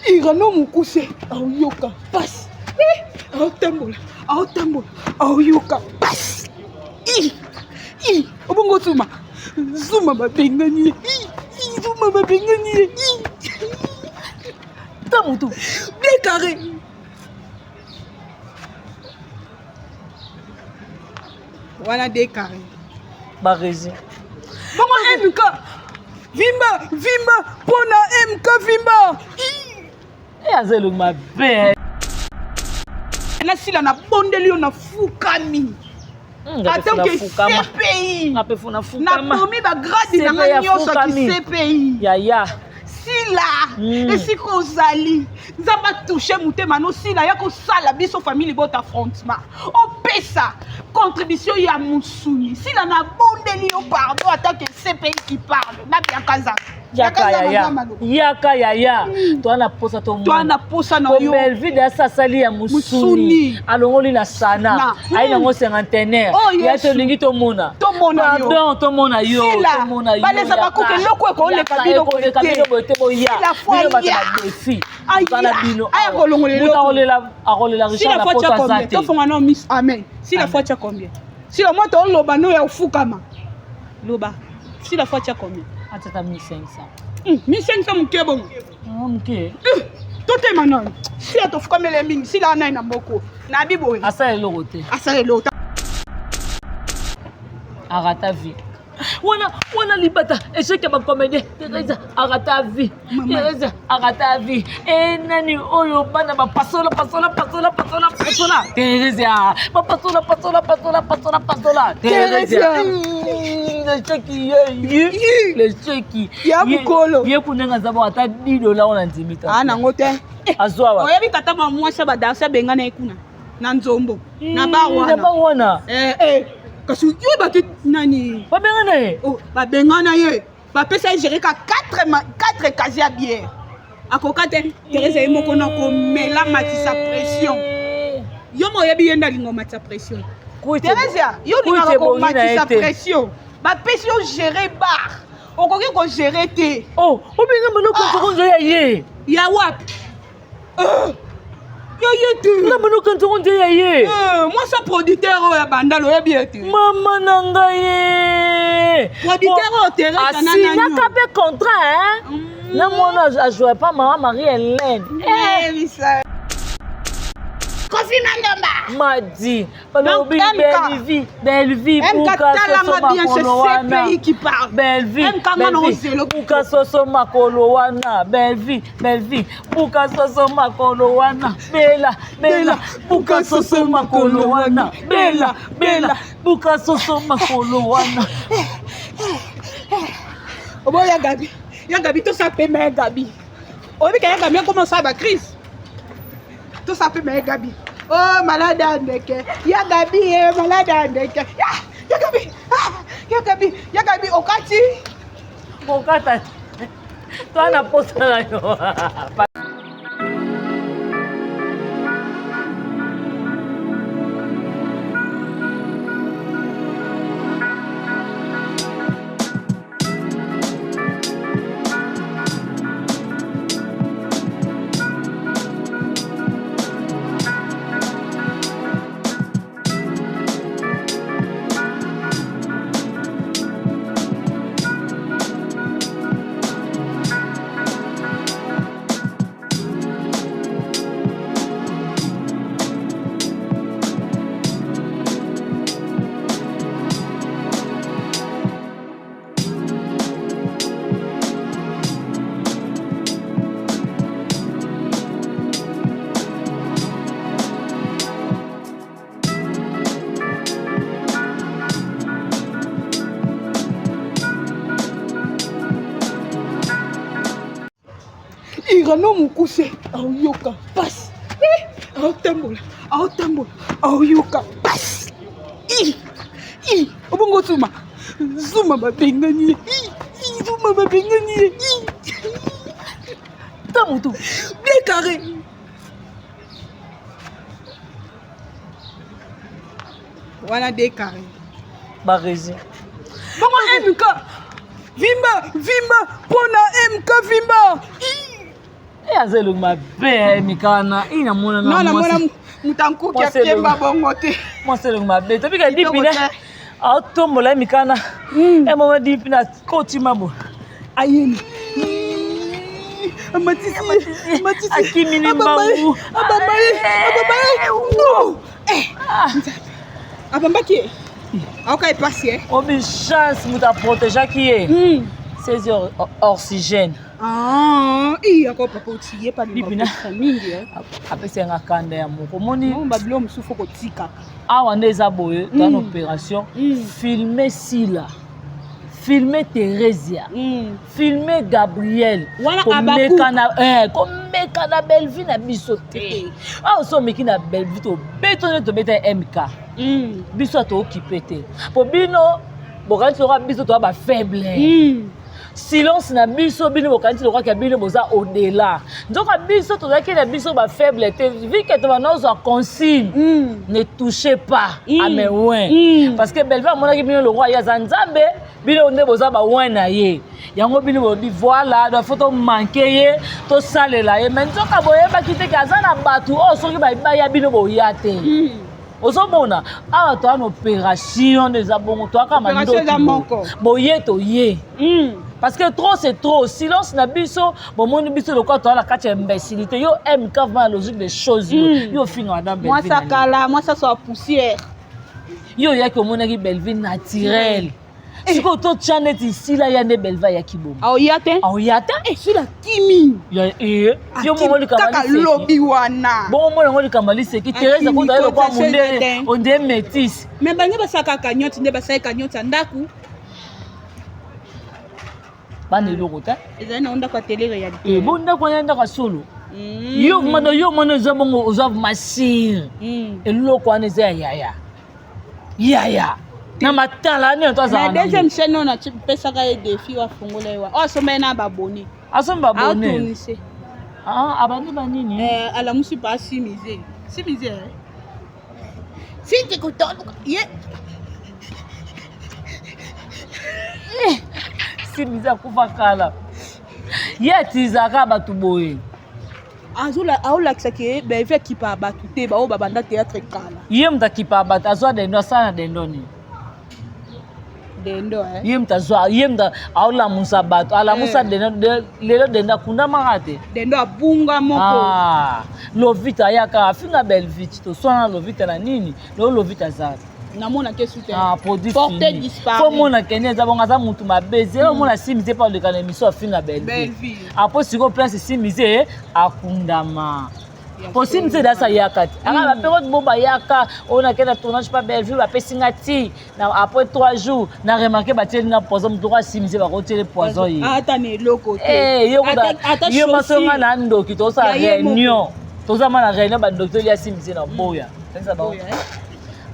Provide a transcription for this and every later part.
Irano mokuse aoyoka pasi, aotambola aotambola aoyoka pasi. Obongo Zuma, Zuma babengani ye, Zuma babengani ye. Ta motu bien carré. Wana de carré. Baresi. Bongo MK vimba vimba mpona MK vimba. E aza elongi mabe. Nasila nabondeli yo nafukami. Atanke CPI nabomi bagrade na ngai nyonso ya CPI. Yaya. Sila esika ozali Nzambe atouche motema no Sila ya kosala biso famille libota affrontement opesa contribution ya mosuni. Sila nabondeli yo pardon atanke CPI qui parle na Bianca Nzambe. Yaka yaya, yaka yaya, toa na posa toa na posa na yo. Bellevue de asasali ya musuni alongoli na sana ayi nango cinquantenaire ya tolingi tomona pardon tomona yo tomona yo baleza bakoka eloko ekoleka bino boye te boya bino bato na défi bana bino aya kolongola eloko akolela akolela Richard na poto aza te tofonga na miss amen si la fois tia combien si la moi toloba no ya ofukama loba si la fois tia combien atata 1500 1500 moke bongo moke totema nano sila tofukamele mingi sila anai na moko nabi boye asala eloko te asala eloko arata vie wana wana libata échec ya bacomédien Teresa arata vie Teresa arata vie e nani oyo bana bapasola pasola pasola pasola pasola Teresa bapasola pasola pasola pasola pasola Teresa l'échec ye l'échec ya mokolo ye kuna nga nzambe ata 10 dollars wana ndimi ta ah nango te azwa wa oyebi tata ba mwasi ba danse abengana ye kuna na nzombo na bar wana na bar wana eh eh kasi yo bato nani babengana ye oh, babengana ye bapesa ye gere ka 4 casier ya bière akoka te Teresa ye moko na komela matisa pression yo mo oyebi ye nde alinga omatisa pression Teresa yo olingaka komatisa pression bapesi yo gere bar okoki kogere te oh obenga maloko nzokonzo ya ye ya wapi yo ye te nga manoka nzongo nde ya ye mwasi ya producteur oyo ya bandalo oyebi ye te mama na ngai ye producteur oyo Teresa asinaka mpe contrat na mwana ajoue pa mama Marie Hélène. Kofi Mandomba madi balobi Bellevue Bellevue buka soso makolo wana Bellevue Bellevue buka soso makolo wana Bellevue Bellevue buka soso makolo wana Bella Bella buka soso makolo wana Bella Bella buka soso makolo wana. Oboya Gabi ya Gabi tosa pema ya Gabi oyebi ka ya Gabi akoma osala ba crise tosa pema ya Gabi oh malade ya ndeke ya Gabi ye malade ya ndeke ya Gabi ya Gabi ya Gabi okati kokata toa na posa na yo. Irano mokuse aoyoka pasi, aotambola aotambola aoyoka pasi. Obongo Zuma Zuma babengani ye, Zuma babengani ye. Ta motu bien carré. Wana de carré. Baresi. Bongo MK vimba vimba mpona MK vimba. E Aza elongi mabe mikana i namona. Non, namona moto ankuki akemba bongo te. Mwasi elongi mabe tobika dipina aotombola ye mikana emoma dipina kotima bo. Ayeni amatisi, amatisi. Akimili mbangu. Abambaye, abambaye, no. Abambaki ye, aoka epasi e. Obi chance moto aprotégeaki ye. 16 heures oxygène. Ah, ako papa otiye pa. Dipina. Mingi. Apesi yanga kanda ya moko, omoni. Babilo mosusu fo kotikaka. Awa nde eza boye, toza na opération filme Sila, filme Theresia, filme Gabriel. Wana. Komeka na Bellevue na biso te. Awa so omeki na Bellevue, tobeta nde tobeta MK. Biso tookipe te, po bino bokanisi lokola biso toza bafaible. Silence na biso, bino bokanisi lokola bino boza au-delà, nzoka biso tozalaki na biso bafaible te, vu que tobanda ozwa consigne: ne touchez pas à mes oints. Parce que Bellevue amonaki bino lokola ye aza Nzambe, bino nde boza baoints na ye. Yango bino bolobi voilà, donc faut tomanquer ye, tosalela ye. Mais nzoka boyebaki te ke aza na bato oyo soki baya, bino boya te. Ozomona awa toza na opération nde eza bongo, toyaka Opération eza moko. Boye toye, parce que trop c'est trop. Silence na biso, bomoni biso lokola toza na kati ya imbécilité. Yo MK, vraiment la logique des choses, yo ofinga madame Mwasi Bellevue. Akala mwasi aso ya poussière. Yo oyaki, omonaki Bellevue naturel. Sikoyo totya neti Sila ya nde Bellevue ayaki bongo. Aoya te. Aoya te. Sila kimi. Yo mongo likambo. Kaka lobi wana. Bongo mona yango likambo liseki Therese akota ye lokwa mondele, ondie métis. Mais bange basalaka cagnotte nde basali cagnotte ya ndako. Bana eloko te. Ezali nango ndako ya télé réalité. Bo ndako wana, ndako ya solo. Yo mana, yo mana eza bongo, oza masire. Eloko wana eza ya yaya, yaya na matala nini to azala. Na deuxième chaîne oyo napesaka ye défi, afongola ye wa oyo asomba ye na babone. Asombi babone. Aotournise. Abandi banini? Alamusi pa simise simise sinti kotoluka ye. Simise akufa kala, ye atizaka bato boye. Aolakisaki ye Bellevue akipa bato te, baoyo babanda théâtre kala. Ye moto akipa bato, azwa dendo, asala na dendo nini? Dendo. Ye moto azwa, ye moto aolamusa bato, alamusa dendo. Lelo dendo akundamaka te. Dendo abunga moko. Ah, Lovita ayaka afinga Bellevue, toswana Lovita na nini? Lelo Lovita aza Namonaki esu te. Ah, produit Porté fini. disparu. Fo mona kende eza bongo, aza mutu mabe. Zela omona simise mpe aleka na émission afinga Bellevue. Bellevue. Apo sikoyo place simise akundama, po simise edasa ayaka te, aka bapériode bo bayaka oyo nakende na tournage pa Bellevue, bapesi nga ti na après 3 jours na remarque batieli nga poison. Moto oko asimise, bakotiele poison ye. Ata na eloko te. Eh, yo Ata yo chaussure. Masonga na ndoki, tozosala Ya ye moko. réunion, tozama na réunion bandoki, tolia simise na boya. Pesa bango. Boya, eh.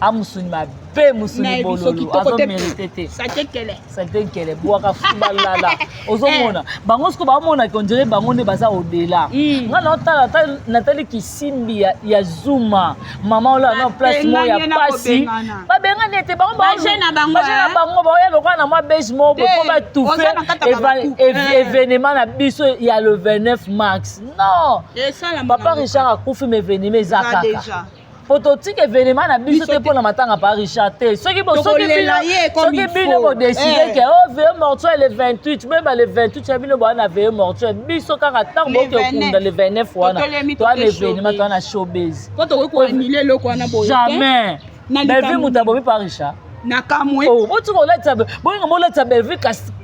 Amusuni mabe, musuni Na yebiso bololo. kitoko te. Azomérite te. Sate kele. Sante nkele bwaka futu balala. Ozomona bango siko baomonaki, on dirait bango nde baza au-delà. Nga naotala natali kisimbi ya Zuma, mama oyo na place moko ya Babengani ye na pasi. kobengana. Babengani ete bango Baje na bango, baje na eh. bango baoya lokola na mwa beige moko boye mpo Te, batufe oza na kati ya babaku. événement na biso ya le 29 mars. Non, Esalama. papa Richard akufi, ma événement eza Eza kaka déjà. Po totika événement na biso Biso te te. mpona matanga pa Richard te. Soki soki Tokolela bino ye comme soki il bino faut. bodécider ke o veillée mortuaire le 28, meba le 28 ya bino boya na veillée mortuaire, biso kaka ntango Le boke okunda 29. le 29 wana, Totolemi, toa na tote événement, showbiz. toa na showbiz. Po tokoki koannuler eloko wana boye te. Jamais. Na Bellevue likambo. moto abomi pa Richard. Na kamwe. Oh, botika olatisa, bolinga bolatisa Bellevue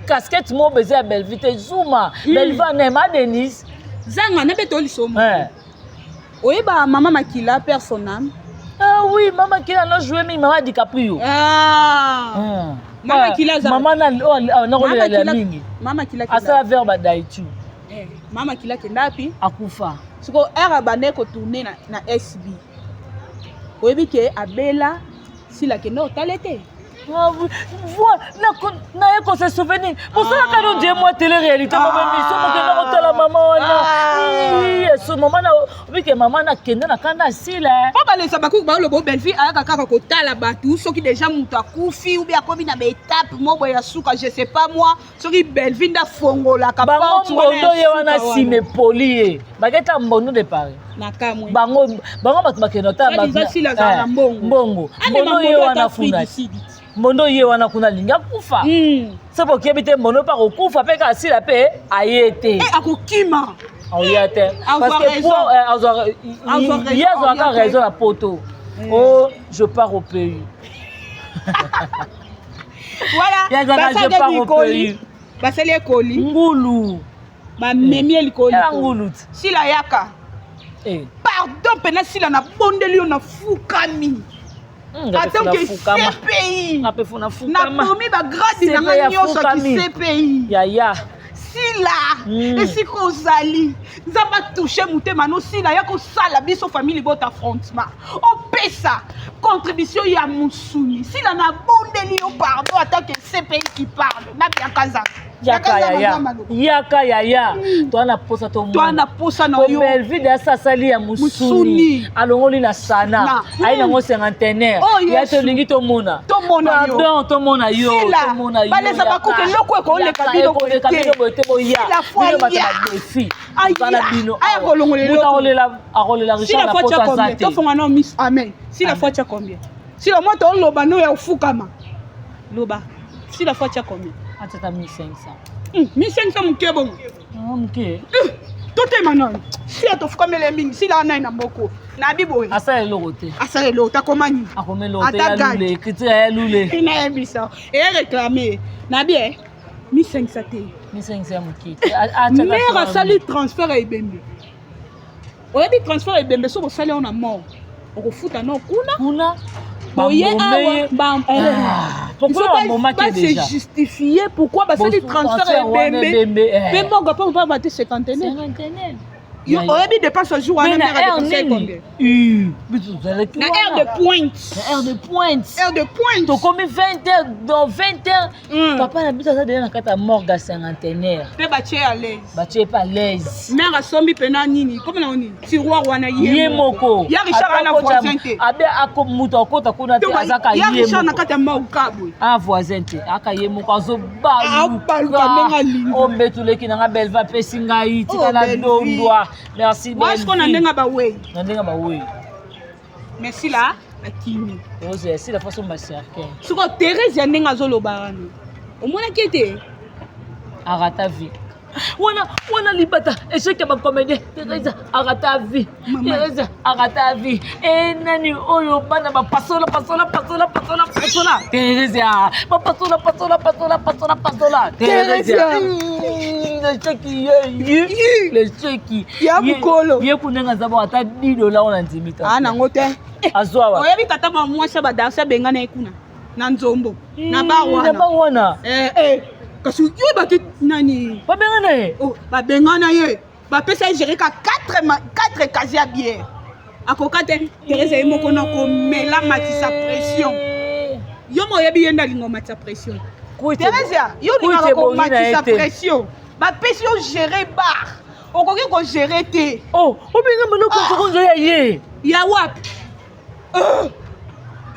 casquette moko beza ya Bellevue te. Zuma Bellevue anema Denise. Zanga nabeta olisomo. Eh. Oyeba mama Makila, père son âme. Ah oui, mama Kila no joué mingi, mama DiCaprio. Ah. Mama Kila Mama na oyo nakolela mingi. Mama Makila. Asala vers badaitu. Eh, mama Makila kenda api. Akufa. Siko ere abandaki kotourner na SB, oyebi ke abela, Sila kenda otala te. Naye kose souvenir bosalaka no die mwa télé réalité, mama émission mokenda kotala mama wana. So mama na obike mama na kende na kanda asila. Po balesa bakuku baoloba Bellevue ayaka kaka kotala bato soki deja moto akufi ou bien akomi na baetape mo boye ya suka, je sais pas moi, soki Bellevue nde afongolaka bango porte wana ya mbondo ye suka wana wana. Nsima epoli ye baketa mbondo de Paris. Na kamwe. Bango bango bato bakende otala. Soit disant Sila azala na mbongo. Mbongo. Amema mbondo ye mbondo wana ata Afrique kuna du Sud. Mbondo ye wana kuna alingi akufa. Soki okebi te, mbondo mpe akokufa mpe kaka Sila mpe aye te. Eh, akokima. Aoya te. Azwa parce que raison. po Azwa raison, ye azwaka aoya te. Raison na poto. Oh, je pars au pays. Voilà. Ye azwaka je Basali pars au likoli. pays. Basali ekoli. Ngulu. Bamemi ye likoli. Ela ngulu ti. Sila yaka. Eh. Pardon mpena Sila, nabondeli yo, nafukami. Nga mpe en tant que funa fukama. CPI, Nga mpe funa fukama. nabomi bagrade na CPI nga nyonso afukami. aki CPI. Yaya. Sila, esika ozali, Nzambe atouche motema no. Sila ya kosala biso famille libota affrontement, opesa contribution ya mosuni. Sila, nabondeli yo pardon, en tant que CPI qui parle na Bianca Zaka. Yaka yaya, yaka yaya, toa na posa. Toa na posa na po yo. Bellevue asa asali ya mosuni. Musuni. Alongoli na sana. Ayi nango cinquantenaire. Oh, ya Yesu. tolingi tomona. Tomona yo. Pardon, tomona yo. Sila, Tomona yo. baleza Yaka. bakuke, eloko ekoleka Yaka, bino ekoleka boye te. bino boye te, boya. Sila fo Bino bato aya. ba défi. Aya. Tala bino Aya awa. kolongola Moto eloko. akolela Richard Sila na fois poto tia aza combien? te. Tofonga no miss amen. Sila fois tia combien? Sila mo toloba no ya ofukama, loba Sila fois tia combien? Atata 1500. 1500 moke bongo? Ah, moke. Totema nano Sila, tofukamele mingi. Sila anai na mboko nabi boye. Asala eloko te. Asala eloko takoma nini? Akoma eloko te. Ata Ya gag. lule écriture ya lule. Nayebisa eye réclame nabi e 1500 te. 1500 ya moke te. Atiaka Mare 3000. asali transfert ya ebembe. Oyebi transfert ya ebembe, soki osali yango na mort, okofuta no kuna. Kuna. Boye Bambome awa ye. Ah, pourquoi bambomaki ye déjà? Base justifie pourquoi basali Bosu- transfert ya transfert wana ebembe. ebembe, eh. Mpe mbongo mpo mpa te cinquantenaire. Cinquantenaire. Yo Ya, ya. oyebi dépense jour wana Mais na mare heure adépense nini? combien? Eh, biso tozalaki Na wana. heure de pointe. Na heure de pointe. Heure de pointe. Tokomi 20 heures, dans 20 heures papa na biso aza deja na kati ya morgue ya cinquantenaire. Mpe batie à l'aise. Batie ye pa à l'aise. Mare asombi mpena nini, komi nango nini, tiroir wana. Ye moko. Ya Richard Ata ana akota- voisin te. Abe ako moto akota kuna te, azaka Ya ye Richard na moko. kati ya mauka boye. A voisin te, aka ye moko Abaluka ndenge alingi. azobaluka. Ombetuleki nanga Belva apesi ngai tika Oh, na Bellevue. dondwa. Merci. Wasiko na Bellevue. ndenge bawei. Na ndenge bawei. Mais Sila akimi. Ozela Sila faso bacercueil. Siko Therese ya ndenge azoloba wana, omonaki ete Arata vie wana wana libata échec ya bacomédien. Teresa arata vie. Mama. Teresa arata vie e nani oyo bana bapasola pasola pasola pasola pasola Teresa bapasola pasola pasola pasola pasola Teresa. Teresa. L'échec ye ye l'échec. Ya mokolo. Ye kundenga aza bo ata 10 $ oyo na ndimi ta. Aa nango te. Azwa wa. Oyebi tata ma mwasi ya badanse abengana ye kuna na nzombo na bar Na wana. bar wana. Eh, eh, kasi oyebaki nani? Babengana ye. Oh, babengana ye, bapesa ye gérer ka 4 casier ya bière. Akoka te. Therese ye moko na komela matisa pression. Yo mo oyebi ye nde alinga omatisa pression. Theresia, yo olingaka Kuite ebongi na ye komatisa te. Pression bapesi yo gérer bar, okoki kogérer te. Oh, obenga manoko nzokonzo ya ye. Ya wapi?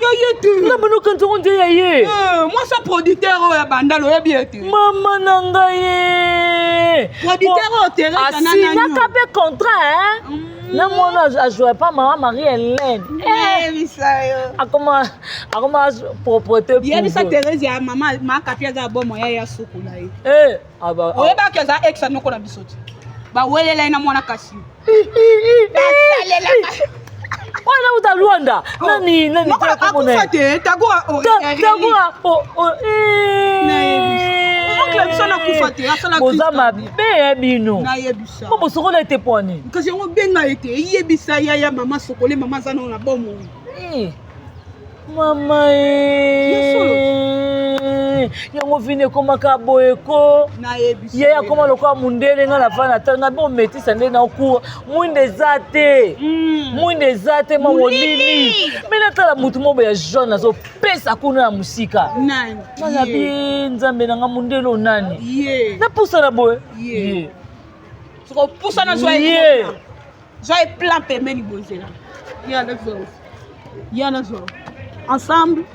Yo ye te. Nga manoko nzokonzo ya ye. Mwasi ya producteur oyo ya Bandala, oyebi ye te? Mama na ngai ye. Producteur oyo Therese na nani? Asinaka mpe contrat hein? Na mwana ajoue pa mama Marie Hélène. Yebisa yo. Akoma propreté. Yebisa Therese ya mama Makapi aza bomo ya ya suku na ye. Eh, aba Oyebaki aza ex anoko na biso te, bawelela ye na mwana kasi basalelaka. Wana uta Lwanda nani nani? Moko akufa te, Tagora. Tagora. Oncle biso nakufa te, asala. Boza mabe ya bino. Nayebisa. Po bosokola ete pwani. Kasi yango benga ye te, eyebisa yaya mama sokole, mama aza nano na bomo. Eh, mama e yango vini ekomaka boye ko. Nayebisa. Ye akoma lokola mundele. Nga na fana tala nga bometisa nde na okuwa mwinda eza te. Mwinda eza te, ma molili. Me natala motu moko ya jaune azopesa kuna ya mosika. Nani? Nanabi Nzambe nanga, mundele oyo nani? Ye. Napusana boye. Ye. Soko pusana zwa. Ye. Zwa ye plan pembeni bozela. Ya nazwa. Ya nazwa. Ensemble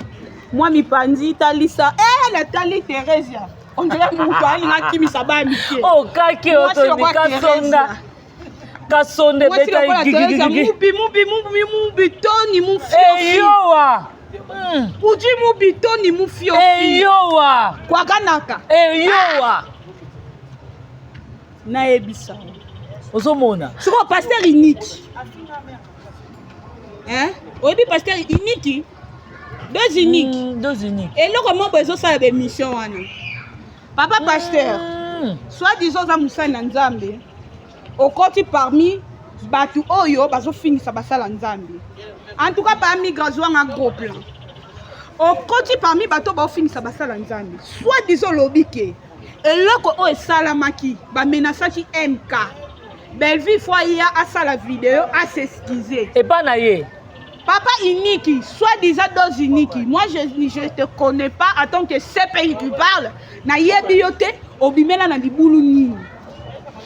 mwa mipanzi talisa eh natali Theresia. On dirait moto alinga akimisa bana mike. Oh kaki otoni kasonda. Kasonda ebeta gigigigi. Mubi mubi mubi mubi toni mufiofi. Eyowa. Uji mubi toni mufiofi. Eyowa. Kwakanaka. Eyowa. Nayebisa. Ozomona. Sikoyo pasteur iniki. Hein? Oyebi pasteur iniki? Deux uniques. Deux uniques. Eloko moko ezosala ba émission wana. Papa pasteur, soit disant oza mosali na Nzambe, okoti parmi bato oyo bazofingisa basala Nzambe. En tout cas, parmi grazwanga gros plan. Okoti parmi bato baofingisa basala Nzambe. Soit disant olobi ke eloko oyo esalamaki, bamenasaki MK. Bellevue faut aya asala video a s'excuser. Epa na ye. Papa Iniki, soit-disant dose Iniki, moi je te connais pas en tant que CPI qui parle, na yebi yo te, obimela na libulu nini.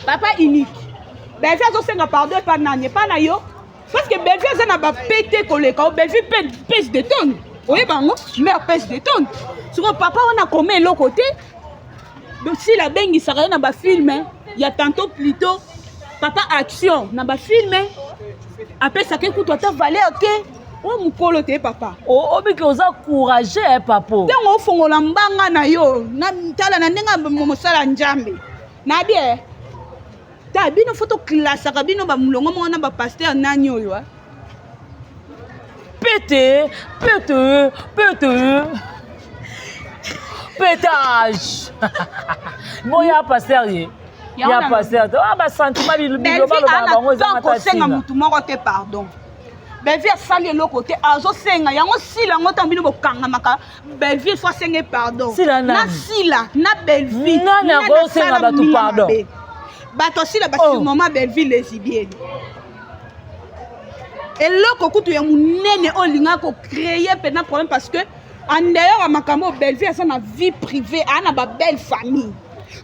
Papa Iniki, Bellevue azosenga pardon epa nani, epa na yo, parce que Bellevue aza na ba PT koleka, Bellevue pèse des tonnes. Oyeba yango, mère pèse des tonnes. Siko papa wana koma eloko te, sila abengisaka ye na ba film ya tantôt plutôt papa action na ba film apesaka kutu ata valeur te. O mokolo te papa. Obiki oza courageux papa. Ntango ofongola mbanga na yo na tala na ndenge mosala Nzambe. Na bien. Ta bino photo classaka bino ba mulongo moko na ba pasteur nani oyo. Pété, pété, pété. Pétage. Bon ya pasteur ye. Ya pasteur. Ah ba sentiment biloba loba bango eza kosenga mutu moko te pardon. Bellevue asali eloko te azosenga yango sila yango ntango bino bokangamaka Bellevue faut asenge pardon. Sila nani? Na sila na Bellevue. Nani akosenga bato pardon? Bato sila ba surnommant Bellevue lesbienne. Eloko kutu ya munene oyo olinga ko créer mpena problème parce que en dehors ya makambo Bellevue aza na vie privée, aza na ba belle famille.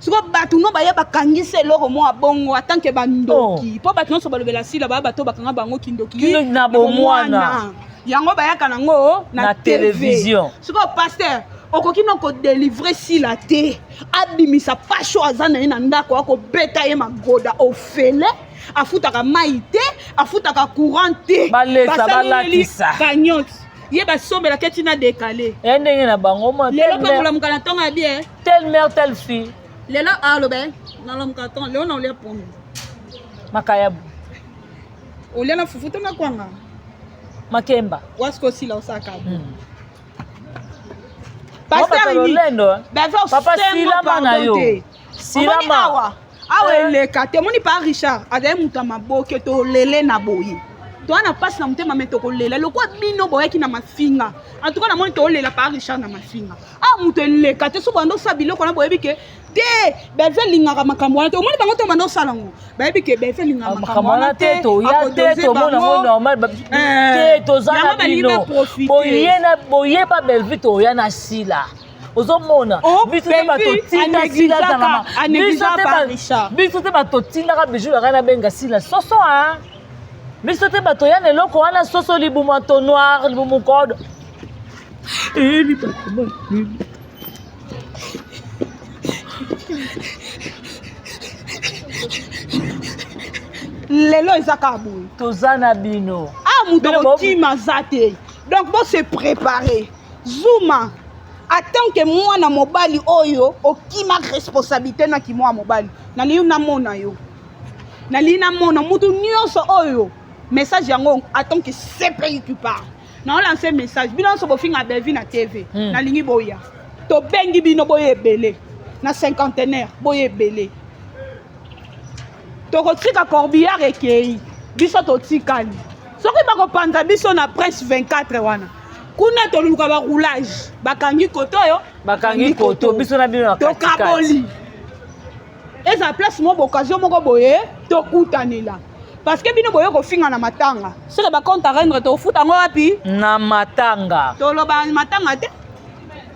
Siko bato no baye bakangisa eloko mwa bongo en tant que bandoki. Po bato nyonso balobela sila ba bato bakanga bango kindoki na bomwana. Yango bayaka nango na télévision. Siko pasteur okoki no ko délivrer sila te, abimisa pasho aza na ye na ndako akobeta ye magoda ofele. Afutaka mai te, afutaka courant te. Balesa, balatisa. Cagnotte. Ye basombela ke tina décalé. Ya ndenge na bango, moi, Lelo pe kolamuka na ntongo ya bien. Telle mère, telle fille. Lelo alobe, nalamuka ntongo, lelo na olia pondu. Makayabu. Olia na fufu to na kwanga? Makemba. Wasko sila osaka. Pasteur Lolendo. Papa silama na yo. Silama. Awa. Awa eleka te, moni pa Richard, azali moto ya maboke tolele na boye. Toa na passe na motema me tokolela lokwa bino boyaki na mafinga. En tout cas namoni tolela pa Richard na mafinga. Ah moto eleka te so bando sa biloko na boyebi ke te Bellevue lingaka makambo wana te. Omoni bango to bando sala ngo. Bayebi ke Bellevue lingaka makambo wana te. To ya te to mona ngo normal te toza na bino. Boye na boye ba Bellevue to ya na Sila. Ozomona biso te bato tinda Sila zalama. Biso te bato tindaka bijou na ngai nabenga Sila soso hein. Biso te bato ya na eloko wana soso libumu entonnoir libumu code. Lelo eza kaka boye. Toza na bino. Ah moto akokima aza te. Donc bo se préparer. Zuma en tant que mwana mobali oyo okima responsabilité na ki mwana mobali. Nalingi namona yo. Nalingi namona mutu nyonso oyo message yango en tant que CPI qui parle. Na lancer message. Bino nyonso bofinga Bellevue na TV. Nalingi boya. Tobengi bino boye ebele. Na cinquantenaire boye ebele. Tokotika corbillard ekei. Biso totikali. Soki bakopanza biso na Prince 24 wana. Kuna toluka ba roulage. Bakangi koto yo. Bakangi koto biso na bino na katikati. Tokaboli. Eza place moko occasion moko boye tokutanela. Parce que bino boye kofinga na matanga. Soki ba compte à rendre tofuta ngo wapi? Na matanga. Toloba matanga te.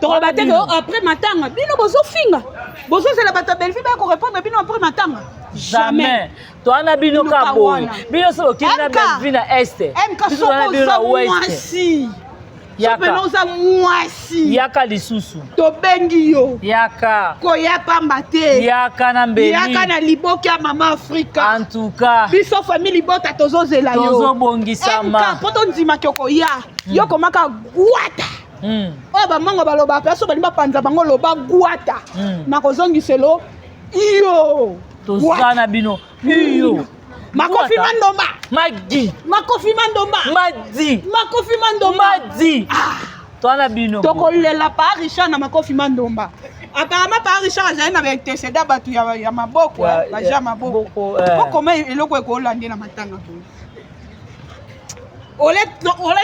Tokoloba te ke oh, après matanga bino bozofinga, bozozela bato ya Bellevue baya korépondre bino après matanga. Jamais. Toa na bino ka boye. Bino so okimi na Bellevue na est. MK Biso toza na soko bino oza na ouest. mwasi, Yaka. sopena oza mwasi, Yaka lisusu. Tobengi yo. Yaka. Koya pamba te. Yaka na mbeli. Yaka na liboki ya mama Afrika. En tout cas. Biso famille libota tozozela yo. Tozobongisama. MK po tondimaki okoya. Yo komaka gwata. Oyo bamango balobaka mpe so balingi bapanza bango loba gwata. Nakozongiselo iyo. Toza na bino. Iyo. Makofi Gwata. Mandomba. Madi. Makofi Mandomba. Madi. Makofi Mandomba. Madi. Toza na bino. Tokolela pa Richard na Makofi Mandomba. Apparemment pa Richard azali na baintercéda bato ya maboko, baja maboko. Boko, eh. Po koma eloko ekolande na matanga boye. Ole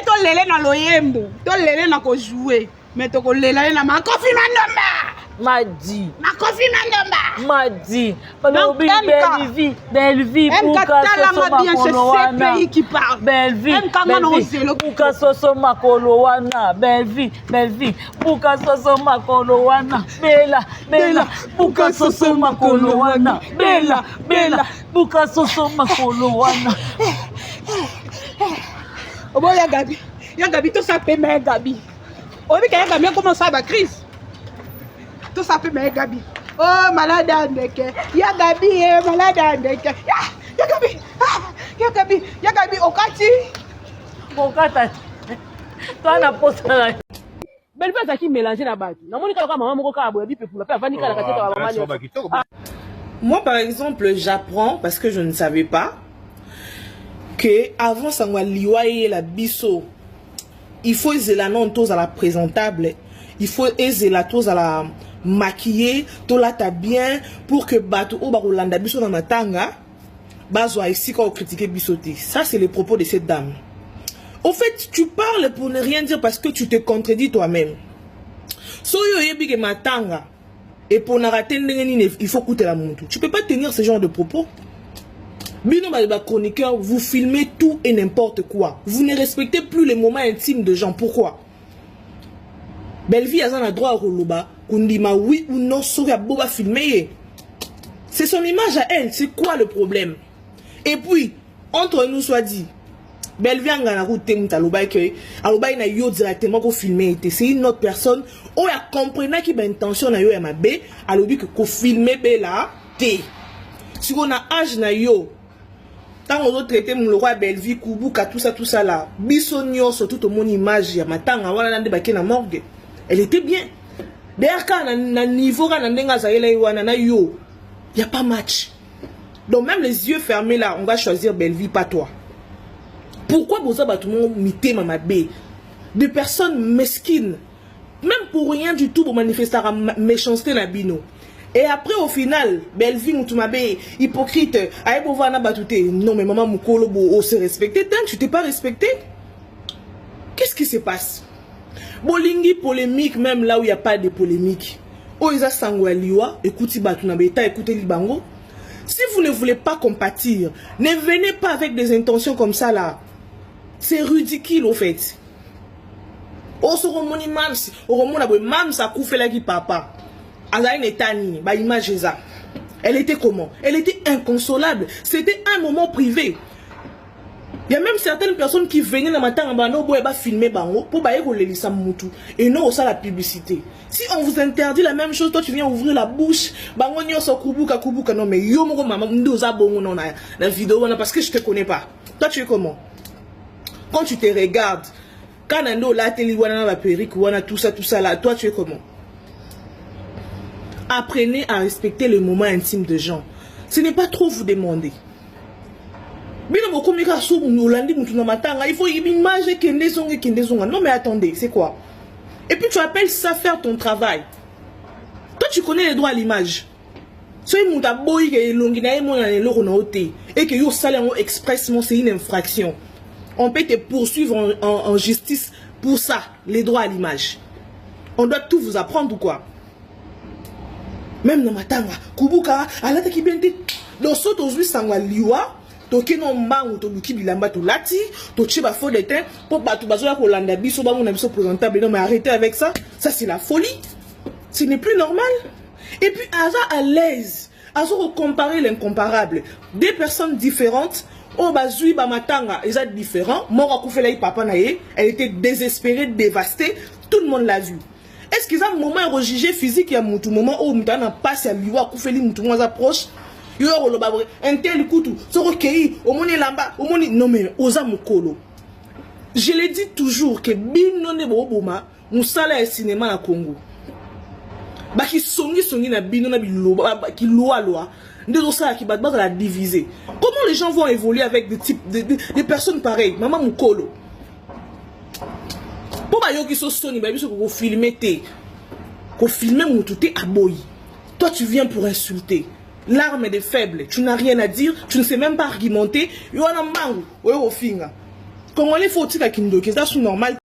tolele na loyembo, tolele na kojouer, mais tokolela ye na Makofi Mandomba. Madi. Makofi Mandomba. Madi. Balobi Donc, MK. Bellevue, Bellevue, MK buka talanga soso bien, c'est makolo ce wana. pays qui parle. Bellevue, MK nga na Bellevue, ozelo. buka soso makolo wana. Bellevue, Bellevue, buka soso makolo wana. Bella, Bella, buka soso makolo wana. Bella, Bella, buka soso makolo wana. Obo ya Gabi, ya Gabi tosa pema ya Gabi. Oyebi ka ya Gabi akoma osala ba crise. Tosa pema ya Gabi. Oh malade ya ndeke. Ya Gabi ye malade ya ndeke. Ya, ya Gabi. Ah, ya Gabi, ya Gabi okati. Kokata. Toi na posa na Bellevue azalaki mélanger na bato. Namoni kaka mama moko kaka boye bipepula pe avandi kaka na kati ya ba mama nyonso. Moi, par exemple, j'apprends, parce que je ne savais pas, que avant sango ya liwa eyela biso, il faut ezela non tozala présentable, il faut ezela tozala maquillé, tolata bien, pour que bato oyo bakolanda biso na matanga bazwa esika ocritiquer biso te. Ça, c'est le propos de cette dame. Au fait, tu parles pour ne rien dire parce que tu te contredis toi-même. Soki oyebi ke matanga eponaka te ndenge nini il faut kutela mutu. Tu peux pas tenir ce genre de propos. Bino ba chroniqueur, vous filmez tout et n'importe quoi. Vous ne respectez plus les moments intimes de gens. Pourquoi? Bellevue aza na droit ya koloba kondima oui ou non soki aboba filmer ye. C'est son image à elle, c'est quoi le problème? Et puis, entre nous soit dit, Bellevue angana ku te mutu alobaki ke alobaki na yo directement ko filmer te. C'est une autre personne oyo a comprenaki ba intention na yo ya mabe, alobi ke ko filmer Bella te. Siko na âge na yo, tango ozo traiter muloko ya Bellevue kubuka tout ça tout ça là, biso nyonso tout omoni image ya matanga wana na nde bake na morgue. Elle était bien. D'ailleurs quand na niveau quand na ndenge azalela ye wana na yo, y a pas match. Donc même les yeux fermés là, on va choisir Bellevue, pas toi. Pourquoi boza bato moko mitema mabe? Des personnes mesquines, même pour rien du tout, pour manifester la méchanceté na bino. Et après au final, Bellevue mutu mabe, hypocrite, aye bova na bato te. Non mais maman mukolo bo oh, se respecter, tant que tu t'es pas respecté. Qu'est-ce qui se passe? Bolingi polémique même là où il y a pas de polémique. Oyo eza sango ya liwa, écouti bato na beta, écoutez libango. Si vous ne voulez pas compatir, ne venez pas avec des intentions comme ça là. C'est ridicule au fait. Osoromoni mams, oromona boye mams akufelaki papa. Azali na état nini, ba image eza. Elle était comment? Elle était inconsolable. C'était un moment privé. Il y a même certaines personnes qui venaient dans matanga bano boye ba filmer bango pour baye kolelisa mutu et non ça la publicité. Si on vous interdit la même chose, toi tu viens ouvrir la bouche, bango nyonso kubuka kubuka. Non mais yo moko mama ndoza bongo non na la vidéo wana parce que je te connais pas. Toi tu es comment? Quand tu te regardes, quand nando la télé wana na perruque wana tout ça tout ça là, toi tu es comment? Apprenez à respecter le moment intime de gens. Ce n'est pas trop vous demander. Bino bokomi kaka so olandi mutu na matanga, il faut image ekende zonga, ekende zonga. Non mais attendez, c'est quoi? Et puis tu appelles ça faire ton travail. Toi tu connais les droits à l'image. Soki mutu aboyi ke elongi na ye mona na eloko na yo te, et que yo osali yango expressement, c'est une infraction. On peut te poursuivre en justice pour ça, les droits à l'image. On doit tout vous apprendre ou quoi? Même na matanga, kubuka, alataki bien te. Donc soki tozwi sango ya liwa, Toke no mbangu, toluki bilamba, tolati, totie ba fond de teint mpo bato bazoya kolanda biso, bamona biso présentable. Non mais arrêtez avec ça, ça c'est la folie, ce n'est plus normal. Et puis aza à l'aise, azo comparer l'incomparable, deux personnes différentes oyo bazwi bamatanga eza différent. Moko akufelaki papa na ye, elle était désespérée, dévastée, tout le monde l'a vu. Est ce que eza moment ya kojuger physique ya mutu, moment oyo mutu aza na mpasi ya liwa, akufeli mutu moko aza proche, yo ya koloba boye intel kutu soki okei omoni elamba omoni? Non mais oza mokolo. Je le dis toujours que bino nde boboma mosala ya cinéma na Congo. Bakisongisongi na bino na biloba kilwalwa nde ozosalaki bato bazala divisé. Comment les gens vont évoluer avec des types des personnes pareilles? Mama mokolo, mpo bayoki so soni, bayebi soki kofilmer te, kofilmer mutu te, aboyi. Toi, tu viens pour insulter, l'arme des faibles. Tu n'as rien à dire, tu ne sais même pas argumenter. Yo wana mbangu oyo kofinga. Congolais, faut otika kindoki, eza su normal.